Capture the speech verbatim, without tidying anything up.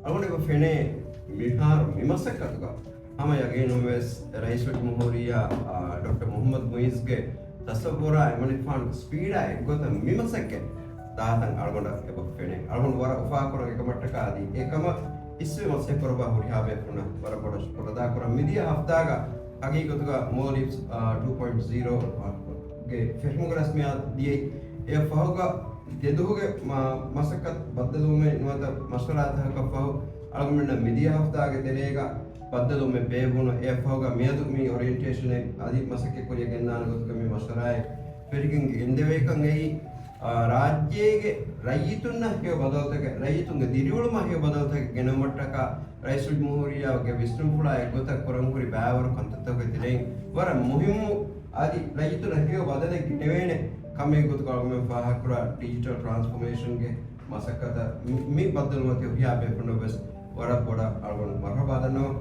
އަޅުގަނޑު އެބަ ފެނޭ މިހާރު މި މަސައްކަތުގަ ހަމަ ޔަގީނުން ވެސް ރައީސުލްޖުމްހޫރިއްޔާ، އާ، ޑޮކްޓަރ މުޙައްމަދު މުޢިއްޒުގެ ތަޞައްވުރާ އެމަނިކުފާނުގެ ސްޕީޑާ އެއްގޮތަށް މި މަސައްކަތް ދާތަން އަޅުގަނޑަށް އެބަ ފެނޭ. އަޅުގަނޑު ވަރަށް އުފާކުރަން އެކަމަށްޓަކާ އަދި އެކަމަށް އިސްވެ މަސައްކަތް ކުރައްވާ ހުރިހާ ބޭފުޅުންނަށް ވަރަށް ބޮޑަށް ޝުކުރު އަދާކުރަން. މިދިޔަ ހަފްތާގަ ހަގީގަތުގަ މޯލްޑިވްސް، އާ، ޓޫ ޕޮއިންޓް ޒީރޯ ގެ ފެށުމުގެ ރަސްމިއްޔާތު ދިޔައީ. އެއަށް ފަހުގަ ދެދުވަހުގެ މަ-، މަސައްކަތް ބައްދަލުވުމެއް ނުވަތަ މަޝްވަރާތަކަކަށް ފަހު އަޅުގަނޑުމެންނަށް މިދިޔަ ހަފްތާގެ ތެރޭގަ ބައްދަލުވުމެއް ބޭއްވުނު. އެއަށް ފަހުގަ މިއަދު މި އޮރިއެންޓޭޝަނެއް އަދި މަސައްކަތް ކުރިއަށް ގެންދާނެ ގޮތުގަ މި މަޝްވަރާއެއް ފެށިގެން އެންދެވޭކަން އެއީ، އާ، ރާއްޖޭގެ ރައްޔިތުންނަށް ހެޔޮ ބަދަލުތަކެއް، ރައްޔިތުންގެ ދިރިއުޅުމަށް ހެޔޮ ބަދަލުތަކެއް ގެނައުމަށްޓަކާ ރައީސުލްޖުމްހޫރިއްޔާގެ ވިސްނުންފުޅާ އެއްގޮތަށް ކުރަން ހުރި ބައިވަރު ކަންތައްތަކުގެ ތެރެއިން ވަރަށް މުހިއްމު އަދި ރައްޔިތުންނަށް ހެޔޮ ބަދަލެއް ގެނެވޭނެ ކަމެއް ގޮތުގަ އަޅުގަނޑުމެން ފާހަގަކުރާ ޑިޖިޓަލް ޓްރާންސްފޮމޭޝަންގެ މަސައްކަތަށް މި، މި ބައްދަލުވުމަތީ ހުރިހާ ބޭފުޅުންނަށް ވެސް ވަރަށް ބޮޑަށް އަޅުގަނޑު މަރުޙަބާ ދަންނަވަން.